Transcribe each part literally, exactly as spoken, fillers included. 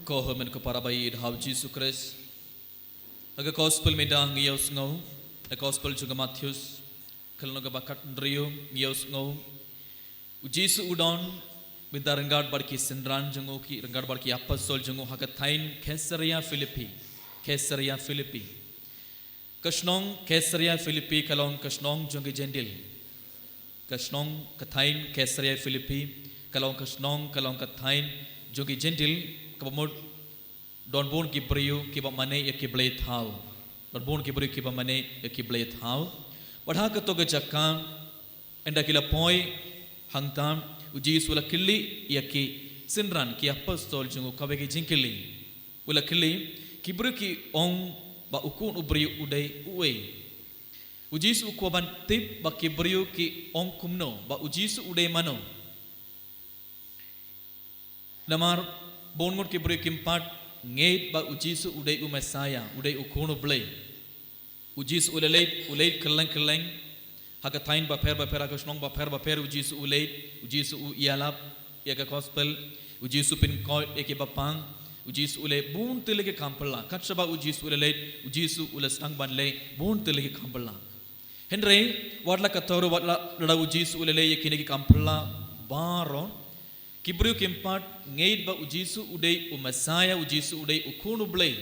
Ko hynmen ko para ba ïeit ha u Jisu Khrist. Ha ka gospel mynta ngi ïohsngew, ha ka gospel jong u Mathaios, ka lynnong kaba khathynriew ngi ïohsngew. U Jisu u don, mynta ryngkat bad ki synran jong u ki, ryngkat bad ki apostol jong u ha ka thaiñ Caesarea Philippi, Caesarea Philippi. Ka shnong Caesarea Philippi ka long ka shnong jong ki Jentil. Ka shnong ka thaiñ Caesarea Philippi, ka long ka shnong ka long ka thaiñ jong ki Jentil, kaba mut don bun ki briew kiba mane ïa ki blei thaw. Don bun ki briew kiba mane ïa ki blei thaw. Bad ha kato ka jaka, ynda ki la poi hangta, u Jisu u la kylli ïa ki synran ki apostol jong u kawei ka jingkylli. U la kylli, ki briew ki ong ba u Khun u briew u dei uei. U Jisu u kwah ban tip ba ki briew ki ong kumno, ba u Jisu u dei mano. Namar bun ngut ki briew kim pat ngeit ba u Jisu u dei u Messiah, u dei u Khun u Blei. U Jisu u la leit, u leit kylleng kylleng. Ha ka thaiñ bapher bapher, ha ka shnong bapher bapher, u Jisu u leit, u Jisu u ïalap ïa ka gospel, u Jisu u pynkoit ïa ki bapang, u Jisu u leh bun tylli ki kam phylla. Kat shaba u Jisu u la leit, u Jisu u la sdang ban leh bun tylli ki kam phylla. Hynrei, wat la kato ruh, wat la lada u Jisu u la leh ïa kine ki kam phylla baroh, ki briew kim pat ngeit ba u Jisu u dei u Messiah, u Jisu u dei u Khun u Blei,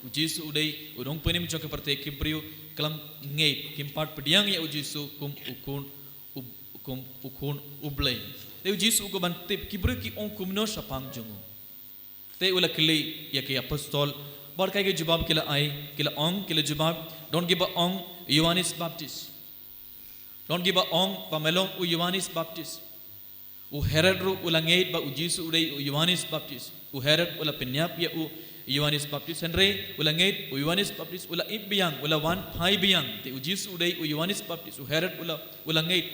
u Jisu u dei u nongpynim jong ka pyrthei, ki briew khlem ngeit, kim pat pdiang ïa u Jisu kum u Khun u, kum u Khun u Blei. Te u Jisu u kwah ban tip, ki briew ki ong kumno shaphang jong u. Te u la kylli ïa ki apostol, bad kaei ka jubab ki la ai, ki la ong, ki la jubab, don kiba ong, Ïoannis Baptist. Don kiba ong ba me long u Ïoannis Baptist. U Herod ruh u la ngeit ba u Jisu u dei u Ïoannis Baptist. U Herod u la pynïap ïa u Ïoannis Baptist. Hynrei u la ngeit u Ïoannis Baptist u la ïeit biang, u la wan phai biang. Te u Jisu u dei u Ïoannis Baptist. U Herod u la, u la ngeit.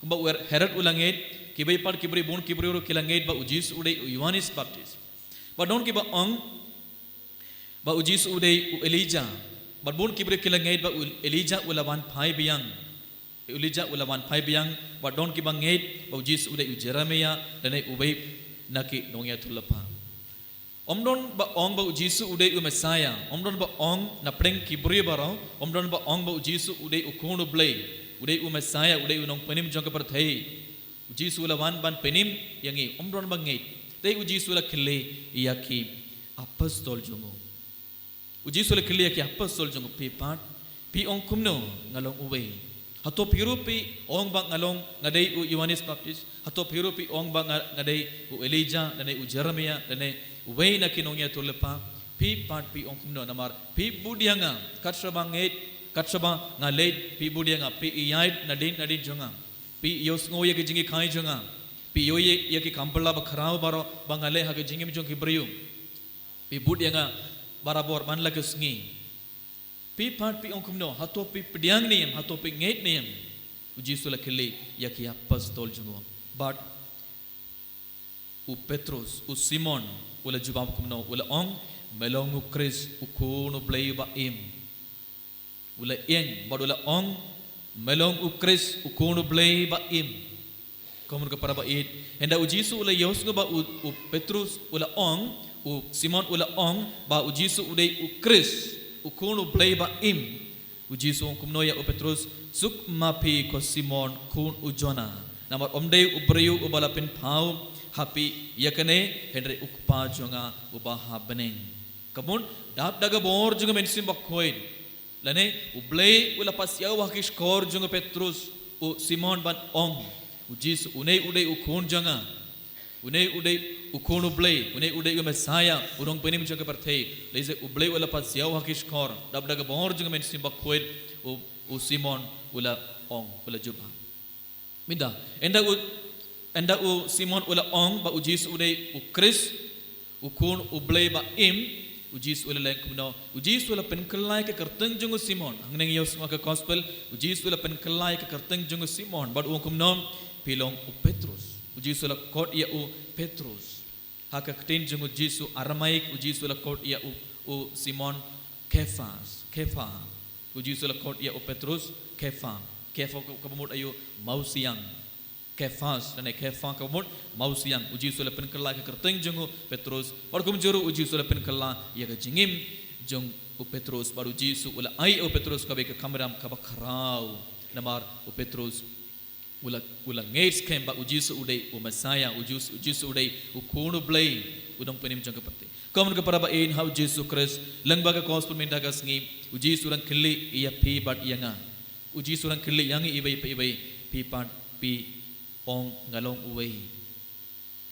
Kumba u Her-, Herod u la ngeit, kiwei pat ki briew, bun ki briew ruh ki la ngeit ba u Jisu u dei u Ïoannis Baptist. Bad don kiba ong ba u Jisu u dei u Elijah. Bad bun ki briew ki la ngeit ba u Elijah u la wan phai biang. Elijah u la wan phai biang, bad don kiba ngeit ba u Jisu u dei u Jeremiah, lane uwei na ki nongïathuhlypa. Ym don ba ong ba u Jisu u dei u Messiah, ym don ba ong na pdeng ki briew baroh, ym don ba ong ba u Jisu u dei u Khun u Blei, u dei u Messiah, u dei u nongpynim jong ka pyrthei. U Jisu u la wan ban pynim ïa ngi, ym don ba ngeit. Te u Jisu u la kylli ïa ki apostol jong u. U Jisu u la kylli ïa ki apostol jong u, phi pat phi ong kumno, nga long uwei. Hato phi ruh phi ong ba nga long, nga dei u Ïoannis Baptist. Hato phi ruh phi ong ba nga, nga dei u Elijah, lane u Jeremiah, lane uwei na ki nongïathuhlypa. Phi pat phi ong kumno, namar phi bud ïa nga kat shaba ngeit, kat shaba nga leit, phi bud ïa nga, phi ïaid nadien nadien jong nga. Phi ïohsngew ïa ki jinghikai jong nga. Phi ïohi ïa ki kam phylla bakhraw baroh ba nga leh ha ka jingim jong ki briew. Phi bud ïa nga barabor man la ka sngi. Phi pat phi ong kumno, hato phi pdiang ne em, hato phi ngeit ne em. U Jisu u la kylli ïa ki apostol jong u. Bad u Petrus, u Simon, u la jubab kumno, u la ong, me long u Khrist, u Khun u Blei ba im. U la ïeng bad u la ong, me long u Khrist, u Khun u Blei ba im. Ko hynmen ko para ba ïeit, ynda u Jisu u la ïohsngew ba u, u Petrus u la ong, u Simon u la ong ba u Jisu u dei u Khrist, u Khun u Blei ba im. U Jisu u ong kumno ïa u Petrus, suk ma phi ko Simon khun u Jonah. Namar ym dei u briew uba la pynpaw ha phi ïa kane, hynrei u Kpa jong nga uba ha bneng. Ka mut, dap da ka bor jong ka Mynsiem Bakhuid, lane u Blei u la pasiaw ha ki shkor jong u Petrus, u Simon ban ong, u Jisu une u dei u Khun jong nga. Une u dei u Khun u Blei, une u dei u Messiah, u nongpynim jong ka pyrthei. Lehse u Blei u la pasiaw ha ki shkor, dap da ka bor jong ka Mynsiem Bakhuid, u, u Simon u la ong, u la jubab. Mynta, ynda u, ynda u Simon u la ong ba u Jisu u dei u Khrist, u Khun u Blei ba im, u Jisu u la leh kumno, u Jisu u la pynkylla ïa ka kyrteng jong u Simon. Hangne ngi ïohsngew ha ka gospel, u Jisu u la pynkylla ïa ka kyrteng jong u Simon. Bad u ong kumno, phi long u Petrus. U Jisu u la khot ïa u Petrus. Ha ka ktien jong u Jisu Aramaic, u Jisu u la khot ïa u, u Simon Kephas, Kepha. U Jisu u la khot ïa u Petrus Kepha. Kepha ka, kaba mut aïu, mawsiang. Kephas, lane Kepha ka mut mawsiang. U Jisu u la pynkylla ïa ka kyrteng jong u Petrus, bad kumjuh ruh u Jisu u la pynkylla ïa ka jingim jong u Petrus, bad u Jisu u la ai ïa u Petrus kawei ka kamram kaba khraw. Namar u Petrus u la, u la ngeit skhem ba u Jisu u dei u Messiah, u Jisu, u Jisu u dei u Khun u Blei, u Nongpynim jong ka pyrthei. Kumno ka para ba ïeit ha u Jisu Khrist, lyngba ka gospel mynta ka sngi, u Jisu u dang kylli ïa phi bad ïa nga. U Jisu u dang kylli ïa ngi iwei pa iwei, phi pat phi ong nga long uwei.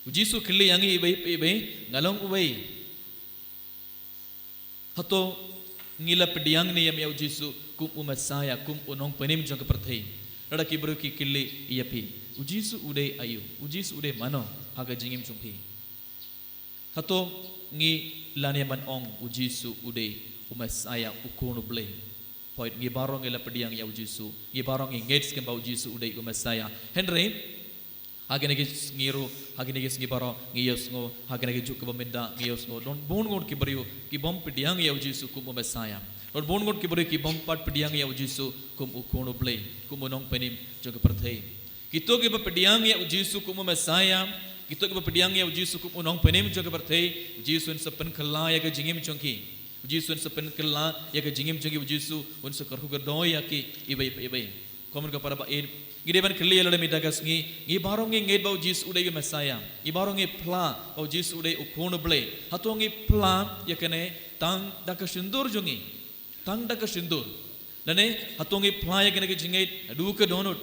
U Jisu u kylli ïa ngi iwei pa iwei, nga long uwei. Hato ngi la pdiang ne em ïa u Jisu kum u Messiah, kum u Nongpynim jong ka pyrthei? Lada ki briew ki kylli ïa phi, u Jisu u dei aïu, u Jisu u dei mano ha ka jingim jong phi? Hato ngi lah ne em ban ong u Jisu u dei u Messiah, u Khun u Blei? Hooid, ngi baroh ngi la pdiang ïa u Jisu, ngi baroh ngi ngeit skhem ba u Jisu u dei u Messiah. Hynrei ha kine ki sngi ruh, ha kine ki sngi baroh ngi ïohsngew, ha kine ki juk kiba mynta ngi ïohsngew don bun ngut ki briew ki bym pdiang ïa u Jisu kum u Messiah. Don bun ngut ki briew ki bym pat pdiang ïa u Jisu kum u Khun u Blei, kum u Nongpynim jong ka pyrthei. Kito kiba pdiang ïa u Jisu kum u Messiah, kito kiba pdiang ïa u Jisu kum u Nongpynim jong ka pyrthei, u Jisu un sa pynkylla ïa ka jingim jong ki. U Jisu un sa pynkylla ïa ka jingim jong ki, u Jisu un sa kyrkhu kyrdoh ïa ki iwei pa iwei. Kumno ka para ba ïeit, ngi dei ban kylli ïa lade mynta ka sngi, ngi baroh ngi ngeit ba u Jisu u dei u Messiah, ngi baroh ngi phla ba u Jisu u dei u Khun u Blei. Hato ngi phla ïa kane tang da ka shyntur jong ngi? Tang da ka shyntur? Lane hato ngi phla ïa kane ka jingngeit naduh ka dohnud?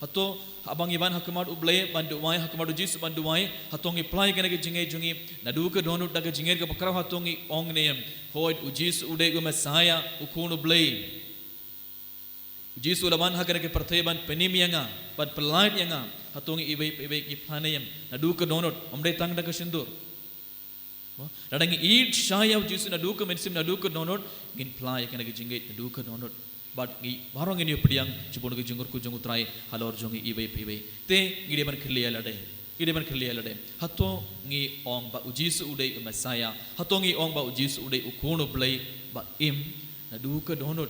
Hato haba ngi wan ha khmat u Blei ban duwai, ha khmat u Jisu ban duwai, hato ngi phla ïa kane ka jingngeit jong ngi naduh ka dohnud da ka jingngeit kaba khraw? Hato ngi ong ne em, hooid, u Jisu u dei u Messiah, u Khun u Blei, u Jisu u la wan ha kane ka pyrthei ban pynim ïa nga, ban pyllait ïa nga? Hato ngi iwei pa iwei ngi phla ne em naduh ka dohnud, ym dei tang da ka shyntur? Lada ngi ïeit shisha ïa u Jisu naduh ka mynsiem, naduh ka dohnud, ngin phla ïa kane ka jingngeit naduh ka dohnud. Bad ngi baroh ngin ïoh pdiang shibun ka jingkyrkhu jong u Trai halor jong ngi iwei pa iwei. Te ngi dei ban kylli ïa lade, ngi dei ban kylli ïa lade, hato ngi ong ba u Jisu u dei u Messiah, hato ngi ong ba u Jisu u dei u Khun u Blei ba im naduh ka dohnud?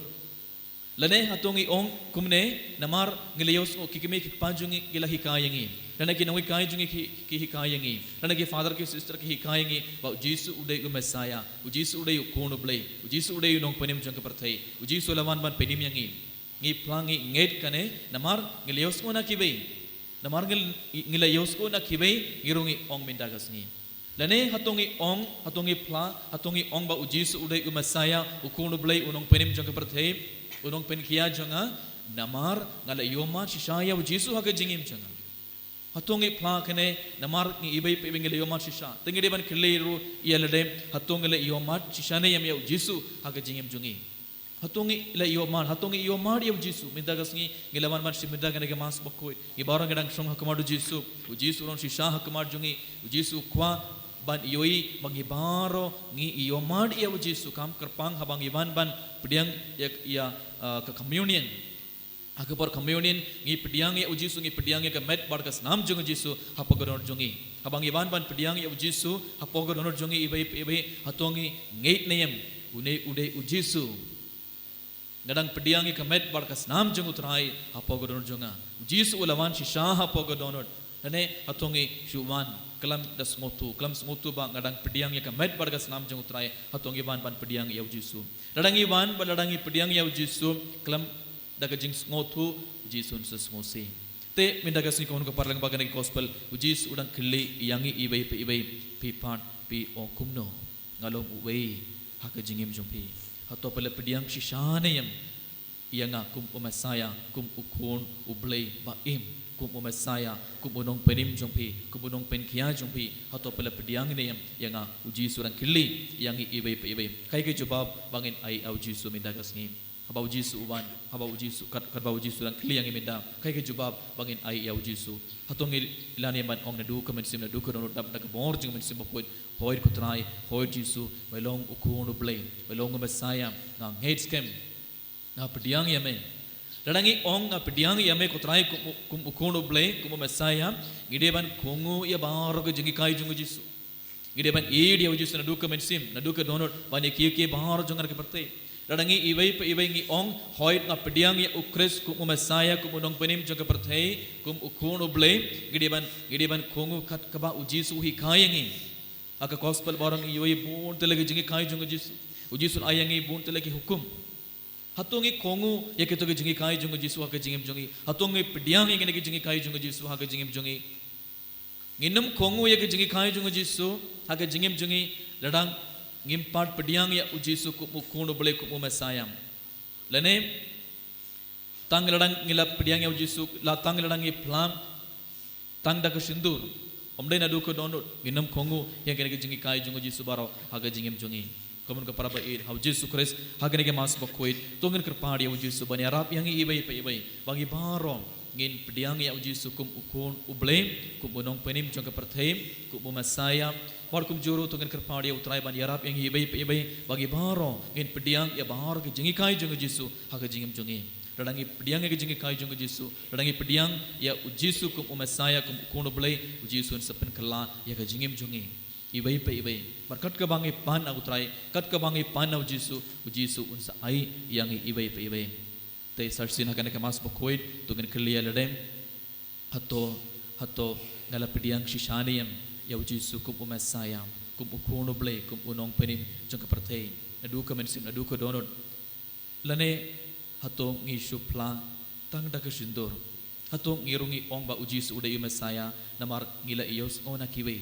Lane hato ngi ong kumne namar ngi la ïohsngew, ki kmie ki kpa jong ngi ki la hikai ïa ngi, lane ki nonghikai jong ngi ki, ki hikai ïa ngi, lane ki father ki sister ki hikai ïa ngi ba u Jisu u dei u Messiah, u Jisu u dei u Khun u Blei, u Jisu u dei u Nongpynim jong ka pyrthei, u Jisu u la wan ban pynim ïa ngi. Ngi phla, ngi ngeit kane namar ngi la ïohsngew na kiwei. Namar ngi, ngi la ïohsngew na kiwei, ngi ruh ngi ong mynta ka sngi. Lane hato ngi ong, hato ngi phla, hato ngi ong ba u Jisu u dei u Messiah, u Khun u Blei, u Nongpynim jong ka pyrthei, u Nongpynkhia jong nga, namar nga la ïohmad shisha ïa u Jisu ha ka jingim jong nga? Hato ngi phla kane namar ngi iwei pa iwei ngi la ïohmad shisha? Te ngi dei ban kylli ruh ïa lade, hato ngi la ïohmad shisha ne em ïa u Jisu ha ka jingim jong ngi? Hato ngi la ïohmad, hato ngi ïohmad ïa u Jisu? Mynta ka sngi ngi la wan ban shim mynta kane ka Mass bakhuid, ngi baroh ngi dang shong ha khmat u Jisu, u Jisu u don shisha ha khmat jong ngi, u Jisu u kwah ban ïohi ba ngi baroh ngi ïohmad ïa u Jisu. Kam kyrpang haba ngi wan ban pdiang ïa, ïa, ah, ka communion. Ha ka por communion ngi pdiang ïa u Jisu, ngi pdiang ïa ka met bad ka snam jong u Jisu hapoh ka dohnud jong ngi. Haba ngi wan ban pdiang ïa u Jisu hapoh ka dohnud jong ngi iwei pa iwei, hato ngi ngeit ne em une u dei u Jisu? Nga dang pdiang ïa ka met bad ka snam jong u Trai hapoh ka dohnud jong nga. U Jisu u la wan shisha hapoh ka dohnud. Lane hato ngi shu wan khlem da sngewthuh, khlem sngewthuh ba nga dang pdiang ïa ka met bad ka snam jong u Trai? Hato ngi wan ban pdiang ïa u Jisu? Lada ngi wan bad lada ngi pdiang ïa u Jisu khlem da ka jingsngewthuh, u Jisu un sa sngewsih. Te mynta ka sngi, kumno ka para lyngba kane ka gospel, u Jisu u dang kylli ïa ngi iwei pa iwei, phi pat phi ong kumno? Nga long uwei ha ka jingim jong phi. Hato phi la pdiang shisha ne em ïa nga kum u Messiah, kum u Khun u Blei ba im, kum u Messiah, kum u Nongpynim jong phi, kum u Nongpynkhia jong phi? Hato phi la pdiang ne em ïa nga? U Jisu u dang kylli ïa ngi iwei pa iwei. Kaei ka jubab ba ngin ai ïa u Jisu mynta ka sngi? Haba u Jisu u wan, haba u Jisu, kat, katba u Jisu u dang kylli ïa ngi mynta, kaei ka jubab ba ngin ai ïa u Jisu? Hato ngi lah ne em ban ong naduh ka mynsiem, naduh ka dohnud, dap da ka bor jong ka Mynsiem Bakhuid, hooid ko Trai, hooid Jisu, me long u Khun u Blei, me long u Messiah, nga ngeit skhem, nga pdiang ïa me. Lada ngi ong nga pdiang ïa me ko Trai kum u, kum u Khun u Blei, kum u Messiah, ngi dei ban kohnguh ïa baroh ka jinghikai jong u Jisu. Ngi dei ban ïeit ïa u Jisu naduh ka mynsiem, naduh ka dohnud, ban ïa kiei kiei baroh jong ka pyrthei. Lada ngi iwei pa iwei ngi ong, hooid nga pdiang ïa u Khrist kum u Messiah, kum u nongpynim jong ka pyrthei, kum u Khun u Blei, ngi dei ban, ngi dei ban kohnguh kat kaba u Jisu u hikai ïa ngi. Ha ka gospel baroh ngi ïohi bun tylli ki jinghikai jong u Jisu. U Jisu u ai ïa ngi bun tylli ki hukum. Hato ngi kohnguh ïa kito ki jinghikai jong u Jisu ha ka jingim jong ngi? Hato ngi pdiang ïa kine ki jinghikai jong u Jisu ha ka jingim jong ngi? Ngin ym kohnguh ïa ki jinghikai jong u Jisu ha ka jingim jong ngi lada ngim pat pdiang ïa u Jisu kum u Khun u Blei, kum u Messiah. Lane tang lada ngi la pdiang ïa u Jisu, la tang lada ngi phla tang da ka sindur, ym dei naduh ka dohnud, ngin ym kohnguh ïa kine ki jinghikai jong u Jisu baroh ha ka jingim jong ngi. Kumno ka para ba ïeit ha u Jisu Khrist, ha kane ka Mass bakhuid, to ngin kyrpad ïa u Jisu ban ïarap ïa ngi iwei pa iwei ba ngi baroh ngin pdiang ïa u Jisu kum u Khun u Blei, kum u nongpynim jong ka pyrthei, kum u Messiah. Bad kumjuh ruh to ngin kyrpad ïa u Trai ban ïarap ïa ngi iwei pa iwei ba ngi baroh ngin pdiang ïa baroh ki jinghikai jong u Jisu ha ka jingim jong ngi. Lada ngi pdiang ïa ki jinghikai jong u Jisu, lada ngi pdiang ïa u Jisu kum u Messiah, kum u Khun u Blei, u Jisu un sa pynkylla ïa ka jingim jong ngi iwei pa iwei. Bad kat kaba ngi pan ha u Trai, kat kaba ngi pan ha u Jisu, u Jisu un sa ai ïa ngi iwei pa iwei. Te sa shisien ha kane ka Mass bakhuid, to ngin kylli ïa lade, hato, hato nga la pdiang shisha ne em ïa u Jisu kum u Messiah, kum u Khun u Blei, kum u nongpynim jong ka pyrthei, naduh ka mynsiem, naduh ka dohnud? Lane hato ngi shu phla tang da ka sindur? Hato ngi ruh ngi ong ba u Jisu u dei u Messiah namar ngi la ïohsngew na kiwei?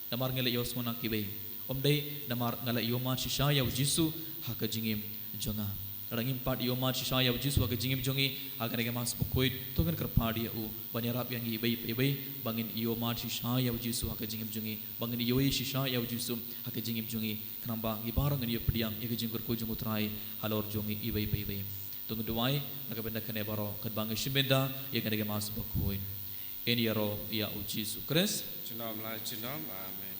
Namar ngi la ïohsngew na kiwei? Ym dei, namar nga la ïohmad shisha ïa u Jisu ha ka jingim jong nga. Lada ngim pat ïohmad shisha ïa u Jisu ha ka jingim jong ngi, ha kane ka Mass bakhuid, to ngin kyrpad ïa u ban ïarap ïa ngi iwei pa iwei ba ngin ïohmad shisha ïa u Jisu ha ka jingim jong ngi, ba ngin ïohi shisha ïa u Jisu ha ka jingim jong ngi, khnang ba ngi baroh ngin ïoh pdiang ïa ka jingkyrkhu jong u Trai halor jong ngi iwei pa iwei. To ngin duwai na ka bynta kane baroh katba ngi shim bynta ïa kane ka Mass bakhuid. Ngin ïaroh ïa u Jisu Khrist. Junom la junom. Amen.